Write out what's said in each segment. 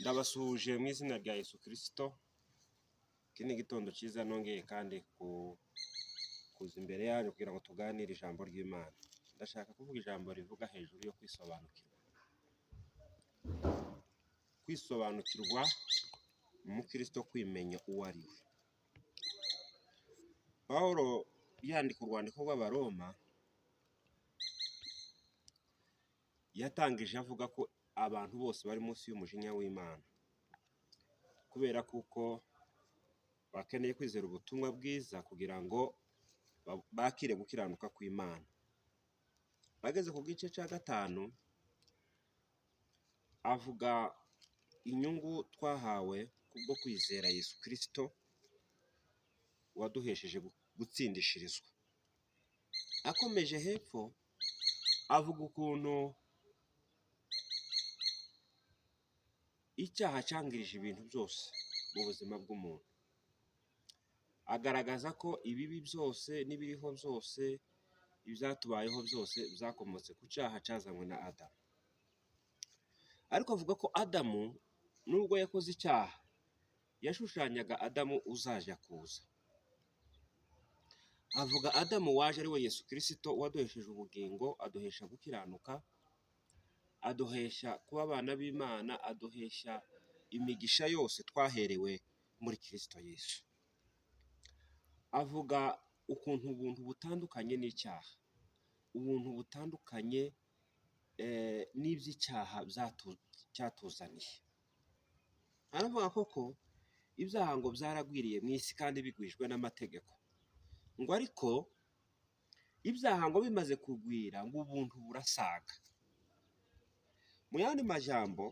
Ndabasuhuje mu izina rya Yesu Kristo, iki ni igitondo cyiza nongeye kandi kuza imbere yanyu kugira ngo tuganire ijambo ry'Imana. Ndashaka kuvuga ijambo rivuga hejuru yo kwisobanukirwa. Kwisobanukirwa, umukristo kwimenya uwo ari we. Pawulo yandika urwandiko rw'Abaroma, yatangije avuga ko abantu bose bari munsi y'umujinya w'Imana, kubera kuko bakeneye kwizera ubutumwa bwiza kugira ngo bakire gukiranuka kw'Imana. Bageze ku gice cya 5, avuga inyungu twahawe kubwo kwizera Yesu Kristo waduhesheje gutsindishirizwa. Akomeje hepfo avuga ukuntu icyaha cyangirije ibintu byose mu buzima bw'umuntu, agaragaza ko ibibi byose n'ibiriho byose, ibyatubayeho byose byakomotse ku cyaha cyazanywe na Adamu. Ariko avuga ko Adamu nubwo yakoze icyaha, yashushanyaga Adamu uzajya kuza. Avuga Adamu waje ari we Yesu Kristo waduhesheje ubugingo, aduhesha gukiranuka, aduhesha kuba abana b'Imana, aduhesha imigisha yose twaherewe muri Kristo Yesu. Avuga ukuntu ubuntu butandukanye n'icyaha, ubuntu butandukanye n'iby'icyaha cyatuzaniye. Aravuga koko ibyaha ngo byaragwiriye mu isi kandi bigwijwe n'amategeko, ngo ariko ibyaha ngo bimaze kugwira ngo ubuntu burasaga. Mu yandi majambo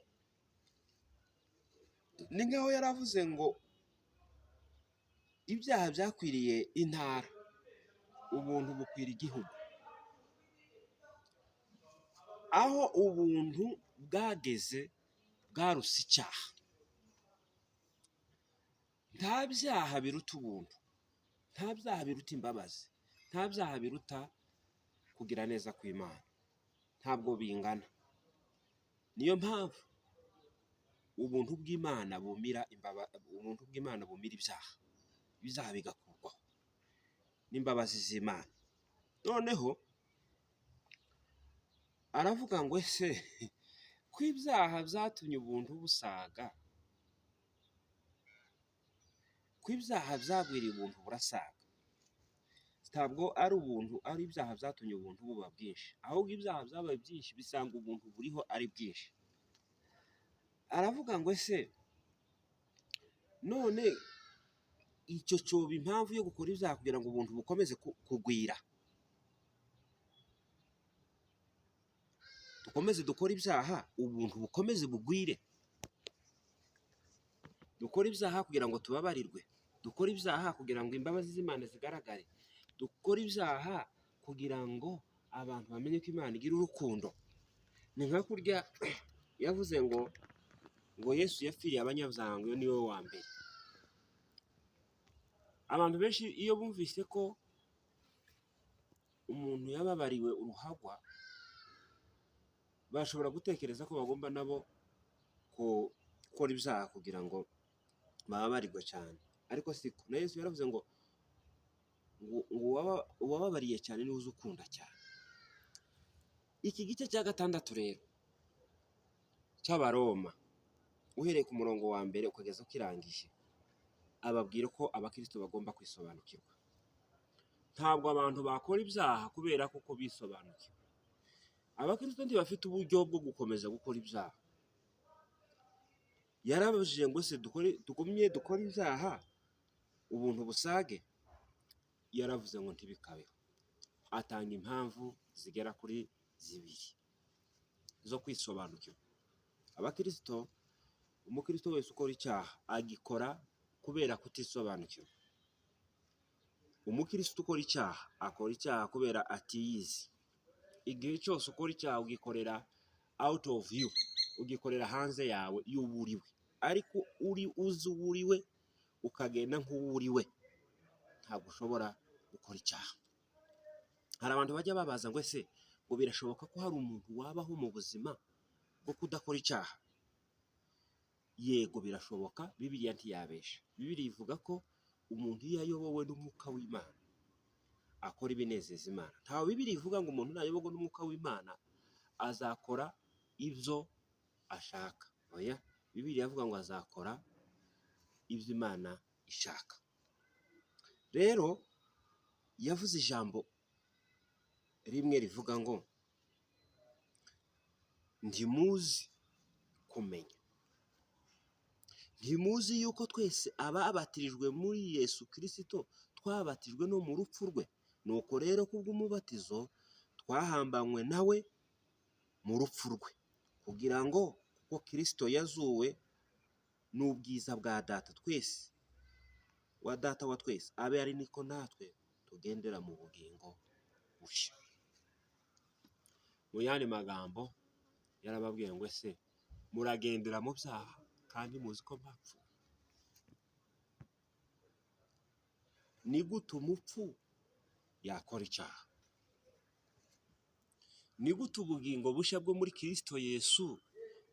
ni nk'aho yaravuze ngo ibyaha byakwiriye intara, ubuntu bukwira igihugu. Aho ubuntu bwageze bwaruse icyaha. Nta byaha biruta ubuntu, nta byaha biruta imbabazi, nta byaha biruta kugira neza kw'Imana, ntabwo bingana. Niyo mpamvu ubuntu bw'Imana bumira ubuntu bw'Imana bumira ibyaha, ibyaha bigakurwaho n'imbabazi z'Imana. Noneho aravuga ngo ese ko ibyaha byatumye ubuntu busaga, ko ibyaha byagwiriye ubuntu burasaga, ntabwo ari ubuntu ari ibyaha byatumye ubuntu buba bwinshi, ahubwo ibyaha byabaye byinshi bisanga ubuntu buriho ari bwinshi. Aravuga ngo ese none icyo cyoba impamvu yo gukora ibyaha kugira ngo ubuntu bukomeze kugwira, dukomeze dukore ibyaha ubuntu bukomeze bugwire, dukore ibyaha kugira ngo tubabarirwe, dukore ibyaha kugira ngo imbabazi z'Imana zigaragare, dukore ibyaha kugira ngo abantu bamenye ko Imana igira urukundo. Ni nka kurya yavuze ngo Yesu yapfiriye abanyabyaha ngo uyu ni we wa mbere. Abantu benshi iyo bumvise ko umuntu yababariwe uruhagwa, bashobora gutekereza ko bagomba nabo gukora ibyaha kugira ngo bababarirwe cyane, ariko siko. Na Yesu yaravuze ngo uwababariye cyane niwe uzi ukunda cyane. Iki gice cya 6 rero cy'Abaroma, uhereye ku murongo wa mbere ukageza ukirangije, ababwira ko abakristo bagomba kwisobanukirwa. Ntabwo abantu bakora ibyaha kubera kuko bisobanukiwe. Abakristo ntibafite uburyo bwo gukomeza gukora ibyaha. Yarabajije ngo se tugumye dukore ibyaha ubuntu busage? Yaravuze ngo ntibikabeho. Atanga impamvu zigera kuri 2 zo kwisobanukirwa. Abakristo, umukristo wese ukora icyaha agikora kubera kutisobanukirwa. Umukristo ukora icyaha akora icyaha kubera atiyizi. Igihe cyose ukora icyaha ugikorera out of you, ugikorera hanze yawe y'uburiwe, ariko uri uzi uburiwe ukagenda nk'uwuriwe, ntabwo ushobora gukora icyaha. Hari abantu bajya babaza ngo ese ngo birashoboka ko hari umuntu wabaho mu buzima bwo kudakora icyaha? Yego, birashoboka, Bibiliya ntiyabesha. Bibiliya ivuga ko umuntu iyo ayobowe n'Umwuka w'Imana akora ibinezeza Imana. Ntawe Bibiliya ivuga ngo umuntu nayoborwa n'Umwuka w'Imana azakora ibyo ashaka. Oya, Bibiliya ivuga ngo azakora ibyo Imana ishaka. Rero yavuze ijambo rimwe rivuga ngo ntimuzi kumenya, ntimuzi yuko twese ababatirijwe muri Yesu Kirisito twabatijwe no mu rupfu rwe. Nuko rero kubw'umubatizo twahambanywe nawe mu rupfu rwe, kugira ngo kuko Kirisito yazuwe n'ubwiza bwa Data twese, wa Data wa twese, abe ari niko natwe tugendera mu bugingo bushya. Mu yandi magambo yarababwiye ngo ese muragendera mu byaha kandi muzi ko mwapfuye? Ni gute umupfu yakora icyaha? Ni gute ubugingo bushya bwo muri Kirisito Yesu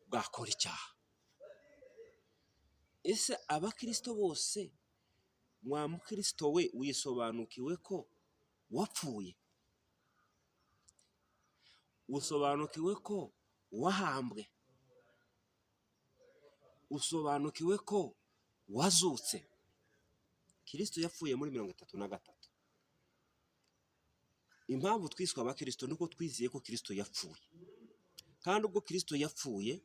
bwakora icyaha? Ese abakirisito bose, mwa mukirisito we, wisobanukiwe ko wapfuye? Usobanukiwe ko wahambwe? Usobanukiwe ko wazutse? Kirisito yapfuye muri 33. Impamvu twiswe abakirisito ni uko twizeye ko Kirisito yapfuye. Kandi ubwo Kirisito yapfuye,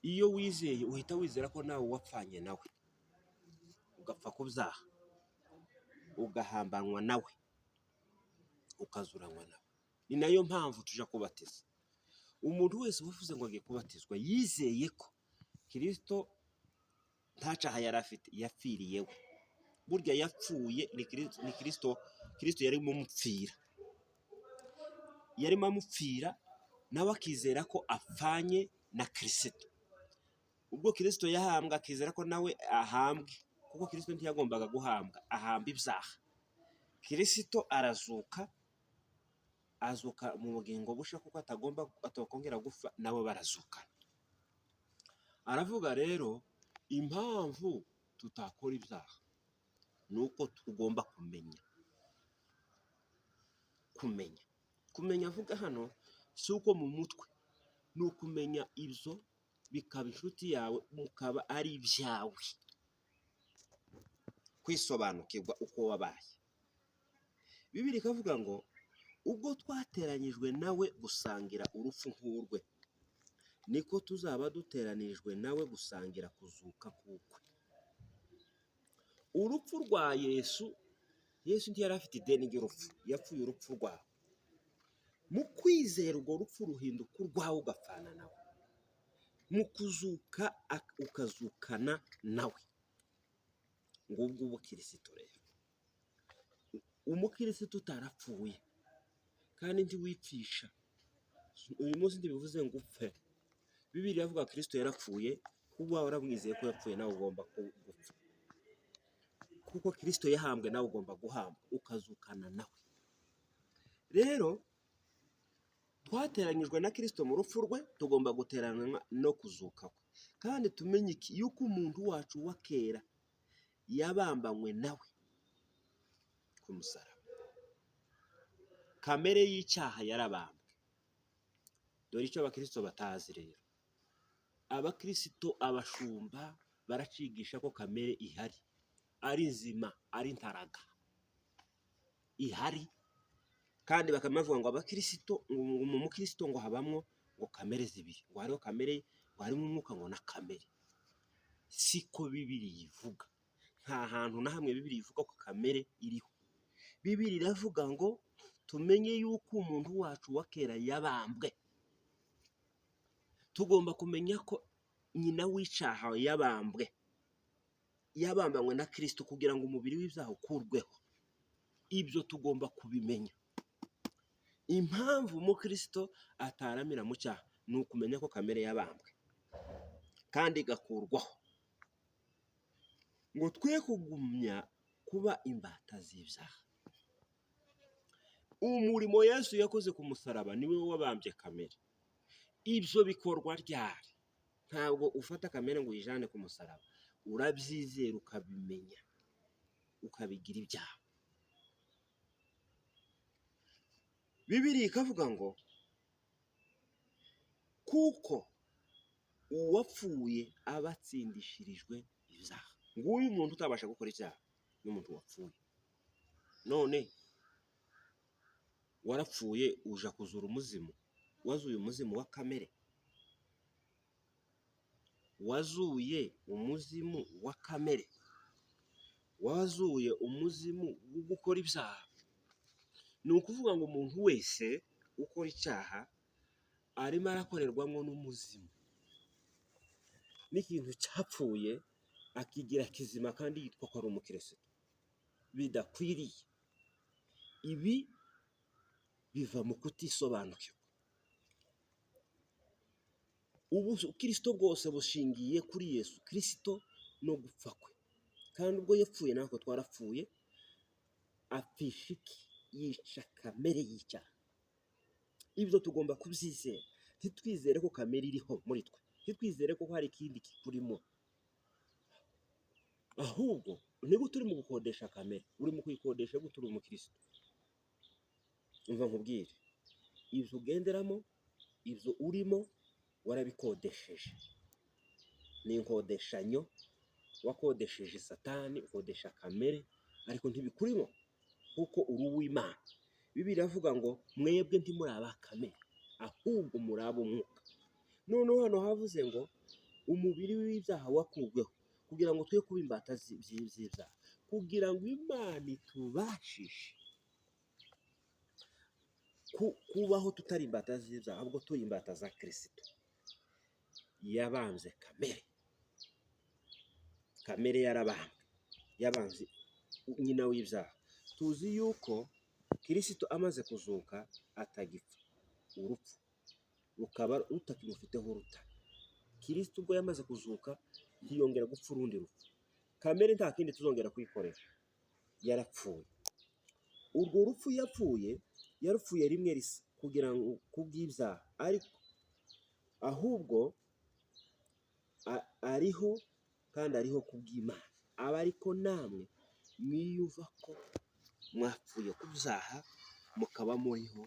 iyo wizeye uhita wizera ko nawe wapfanye nawe, ugapfa ku byaha, ugahambanwa nawe, ukazuranwa nawe. Ni nayo mpamvu tuja kubatiza. Umuntu wese wavuze ngo agiye kubatizwa yizeye ko Kirisito nta cyaha yari afite, yapfiriye we. Burya yapfuye ni Kirisito, Kirisito yarimo amupfira, yarimo amupfira, nawe akizera ko apfanye na Kirisito. Ubwo Kirisito yahambwe akizera ko nawe ahambwe, kuko Kirisito ntiyagombaga guhambwa, ahamba ibyaha. Kirisito arazuka, azuka mu bugingo bushya, kuko atagomba atakongera gupfa, nabo barazukana. Aravuga rero impamvu tutakora ibyaha ni uko tugomba kumenya. Kumenya, kumenya avuga hano si uko mu mutwe, ni ukumenya ibyo bikaba inshuti yawe, mukaba ari ibyawe, kwisobanukirwa uko wabaye. Bibiliya ikavuga ngo ubwo twateranyijwe nawe gusangira urupfu nk'urwe, niko tuzaba duteranijwe nawe gusangira kuzuka kukwe. Urupfu rwa Yesu, Yesu ntiyari afite ideni ry'urupfu, yapfuye urupfu rwawe. Mu kwizera urwo rupfu ruhinduka urwawe, ugapfana nawe. Mu kuzuka ukazukana nawe. Ngubwo ubukirisito rero. Umukirisito utarapfuye kandi ntiwipfisha. Uyu munsi ntibivuze ngo upfe. Bibiliya iravuga Kirisito yarapfuye, kuba waramwizeye ko yapfuye nawe ugomba gupfa. Kuko Kirisito yahambwe nawe ugomba guhambwa, ukazukana nawe. Rero twateranyijwe na Kirisito mu rupfu rwe, tugomba guteranwa no kuzuka kwe. Kandi tumenye iki, yuko umuntu wacu wa kera yabambanywe nawe ku musaraba. Kamere y'icyaha yarabambwe. Dore icyo abakirisito batazi rero. Abakirisito, abashumba baracigisha ko kamere ihari, ari nzima, ari ntaraga, ihari. Kandi bakamavuga ngo abakirisito, ngo mu mukirisito ngo habamwo ngo kamere zibiri, ngo hariho kamere, ngo harimo umwuka ngo na kamere. Siko Bibiliya ivuga. Nta hantu na hamwe Bibiliya ivuga ko kamere iriho. Bibiliya iravuga ngo tumenye yuko umuntu wacu wa kera yabambwe. Tugomba kumenya ko nyina w'icyaha yabambwe, yabambanywe na Kirisito kugira ngo umubiri w'ibyaha ukurweho. Ibyo tugomba kubimenya. Impamvu umukirisito ataramira mu cyaha ni ukumenya ko kamere yabambwe kandi igakurwaho, ngo twe kugumya kuba imbata z'ibyaha. Umurimo Yesu yakoze ku musaraba niwe wabambye kamere. Ibyo bikorwa ryari? Ntabwo ufata kamere ngo uyijane ku musaraba, urabyizera, ukabimenya, ukabigira ibyawe. Bibiri ikavuga ngo kuko uwapfuye aba atsindishirijwe ibyaha. Nguyu umuntu utabasha gukora icyaha ni umuntu wapfuye. None warapfuye uja kuzura umuzimu, wazuye umuzimu wa kamere, wazuye umuzimu wa kamere, wazuye umuzimu wo gukora ibyaha. Ni ukuvuga ngo umuntu wese ukora icyaha arimo arakorerwamo n'umuzimu, n'ikintu cyapfuye akigira kizima kandi yitwa ko ari umukirisitu, bidakwiriye. Ibi biva mu kutisobanukirwa. Ubukirisito bwose bushingiye kuri Yesu Kirisito no gupfa kwe, kandi ubwo yapfuye natwe twarapfuye. Apfisha iki? Yica kamere y'icyaha. Ibyo tugomba kubyizera. Ntitwizere ko kamere iriho muri twe, ntitwizere ko hari ikindi kikurimo, ahubwo niba turi mu gukodesha kamere, uri mu kuyikodesha gute uri umukirisitu? Umva nkubwire, ibyo ugenderamo, ibyo urimo, warabikodesheje. Ni inkodeshanyo, wakodesheje Satani, ukodesha kamere, ariko ntibikurimo kuko uri uw'Imana. Bibiliya iravuga ngo mwebwe ntimuri aba kamere, ahubwo muri ab'umwuka. Noneho hano havuze ngo umubiri w'ibyaha wakuweho kugira ngo twe kuba imbata z'ibyaha, kugira ngo Imana itubashishe kubaho tutari imbata z'ibyaha, ahubwo turi imbata za Kirisito. Yabanze kamere, kamere yarabambwe, yabanze nyina w'ibyaha. Tuzi yuko Kirisito amaze kuzuka atagipfa, urupfu rukaba rutakimufiteho urutare. Kirisito ubwo yamaze kuzuka ntiyongera gupfa urundi rupfu. Kamere nta kindi tuzongera kuyikoresha, yarapfuye. Urwo rupfu yapfuye, yarupfuye rimwe risa kugira ngo kubw'ibyaha, ariko ahubwo ariho kandi ariho kubw'Imana. Aba ariko namwe mwiyumva ko mwapfuye ku byaha, mukaba muriho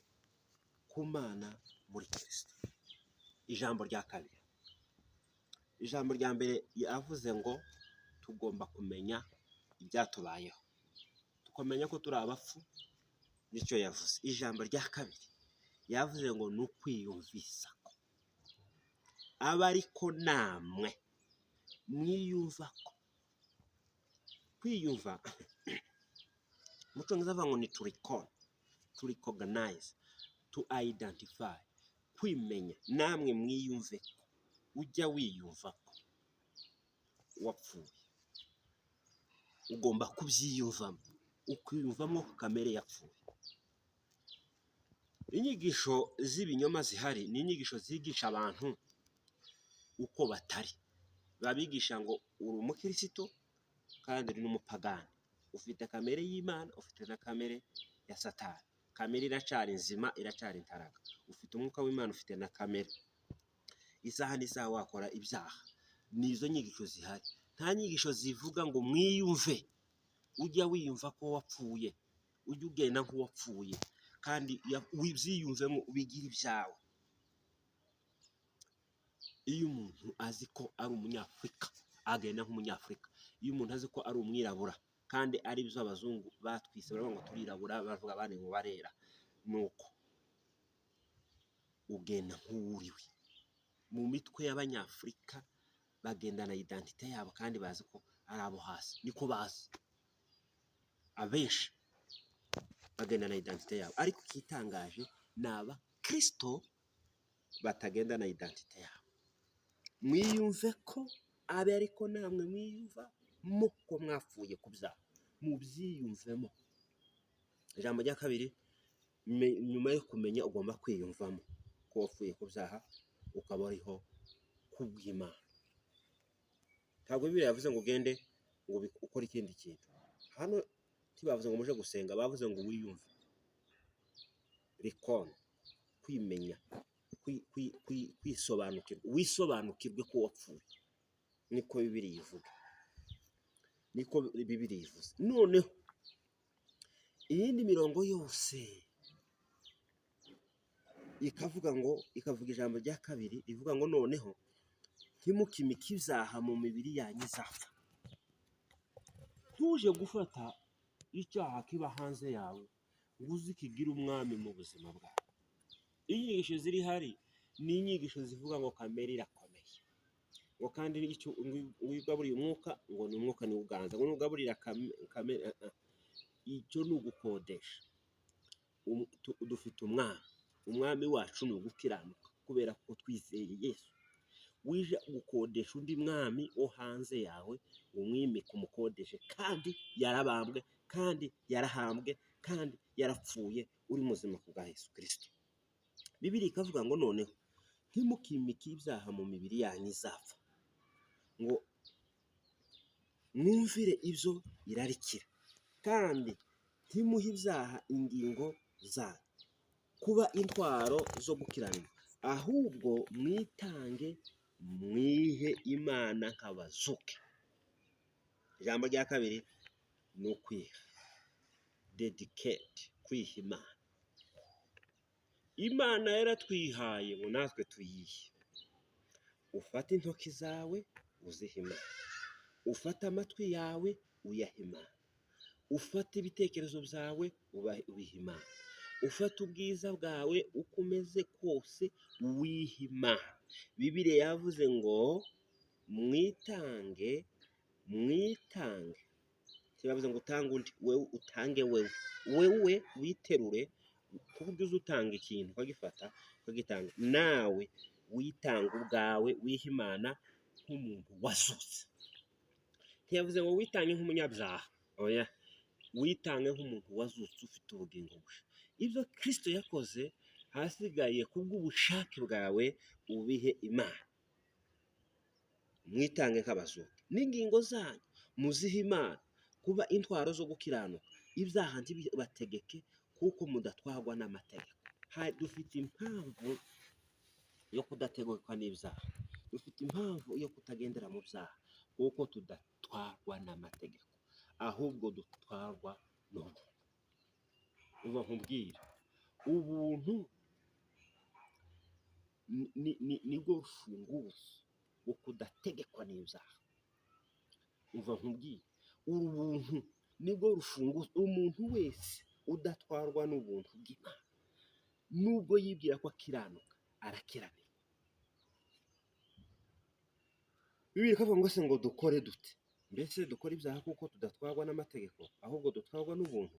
ku Mana muri Kirisito. Ijambo rya kabiri, ijambo rya mbere yavuze ngo tugomba kumenya ibyatubayeho, tukamenya ko turi abapfu, nicyo yavuze. Ijambo rya kabiri yavuze ngo ni ukwiyumvisa ko, aba ariko namwe mwiyumva ko. Kwiyumva mu cyongereza bavuga ngo ni to recall, to recognize, to identify, kwimenya. Namwe mwiyumve ko, ujya wiyumva ko wapfuye, ugomba kubyiyumvamo, ukiyumvamo ko kamere yapfuye. Inyigisho z'ibinyoma zihari ni inyigisho zigisha abantu uko batari. Babigisha ngo uri umukirisitu kandi uri n'umupagani, ufite kamere y'Imana, ufite na kamere ya Satani. Kamere iracari nzima, iracari intaraga. Ufite umwuka w'Imana, ufite na kamere. Isaha n'isaha wakora ibyaha. Ni izo nyigisho zihari. Nta nyigisho zivuga ngo mwiyumve, ujya wiyumva ko wapfuye, ujye ugenda nk'uwapfuye, kandi ubyiyumvemo, ubigire ibyawe. Iyo umuntu azi ko ari umunyafurika agenda nk'umunyafurika. Iyo umuntu azi ko ari umwirabura, kandi ari byo abazungu batwise, baravuga ngo turirabura, baravuga abandi ngo barera, nuko ugenda nk'uwuriwe. Mu mitwe y'abanyafurika bagendana identité yabo, kandi bazi ko ari abo hasi, niko bazi. Abenshi bagendana identité yabo, ariko ikitangaje ni abakirisito batagendana identité yabo. Mwiyumve ko, abe ariko namwe mwiyumva ko mwapfuye ku byaha, mubyiyumvemo. Ijambo rya kabiri, nyuma yo kumenya ugomba kwiyumvamo ko wapfuye ku byaha, ukaba uriho kubw'Imana. Ntabwo Bibiliya yavuze ngo ugende ngo ukore ikindi kintu. Hano ntibavuze ngo muje gusenga, bavuze ngo wiyumve. Reckon, kwimenya. Kwisobanukirwa, wisobanukirwe ko wapfuye, niko Bibiliya ivuga, niko Bibiliya ivuze. Noneho iyindi mirongo yose ikavuga ngo, ikavuga ijambo rya kabiri rivuga ngo: "Noneho ntimukimike ibyaha mu mibiri yanyu izapfa." Ntuje gufata icyaha kiba hanze yawe ngo uze ukigire umwami mu buzima bwawe. Inyigisho ziri hari ni inyigisho zivuga ngo kamere irakomeye, ngo kandi icyo ngo iyo ugaburiye umwuka, ngo ni umwuka niwo uganza, ngo nugaburira kamere. Icyo ni ugukodesha. Dufite umwami, umwami wacu ni ugukiranuka kubera ko twizeye Yesu. Wije gukodesha undi mwami wo hanze yawe, umwimike, umukodeshe, kandi yarabambwe, kandi yarahambwe, kandi yarapfuye, uri muzima ku bwa Yesu Kirisito. Bibiliya ikavuga ngo: "Noneho ntimukimike ibyaha mu mibiri yanyu izapfa, ngo mwumvire ibyo irarikira, kandi ntimuhe ibyaha ingingo zanyu kuba intwaro zo gukiranirwa, ahubwo mwitange mwihe Imana nk'abazuke." Ijambo rya kabiri ni ukwiha, dedicate, kwiha Imana. Imana yaratwihaye ngo natwe tuyihe. Ufate intoki zawe uzihe Imana, ufate amatwi yawe uyahe Imana, ufate ibitekerezo byawe ubihe Imana, ufate ubwiza bwawe uko umeze kose wihe Imana. Bibiliya yavuze ngo mwitange, mwitange. Ntibavuze ngo utange undi, wewe utange, wewe wewe witerure, ku buryo uza utanga ikintu ukagifata ukagitanga, nawe witanga ubwawe, wiha Imana nk'umuntu wazutse. Ntiyavuze ngo witange nk'umunyabyaha, oya, witange nk'umuntu wazutse ufite ubugingo bushya. Ibyo Kirisito yakoze, ahasigaye kubw'ubushake bwawe ubihe Imana. Mwitange nk'abazuke n'ingingo zanyu muzihe Imana kuba intwaro zo gukiranuka, ibyaha ntibibategeke kuko mudatwarwa n'amategeko. Dufite impamvu yo kudategekwa n'ibyaha, dufite impamvu yo kutagendera mu byaha kuko tudatwarwa n'amategeko, ahubwo dutwarwa n'ubuntu. Uba nkubwira, ubuntu nibwo rufunguzo rwo kudategekwa n'ibyaha. Umva nkubwire, ubuntu nibwo rufunguzo. Umuntu wese udatwarwa n'ubuntu bw'Imana, nubwo yibwira ko akiranuka, arakiranirwa. Bibiliya ikavuga ngo: "Se ngo dukore dute? Mbese dukore ibyaha kuko tudatwarwa n'amategeko, ahubwo dutwarwa n'ubuntu?"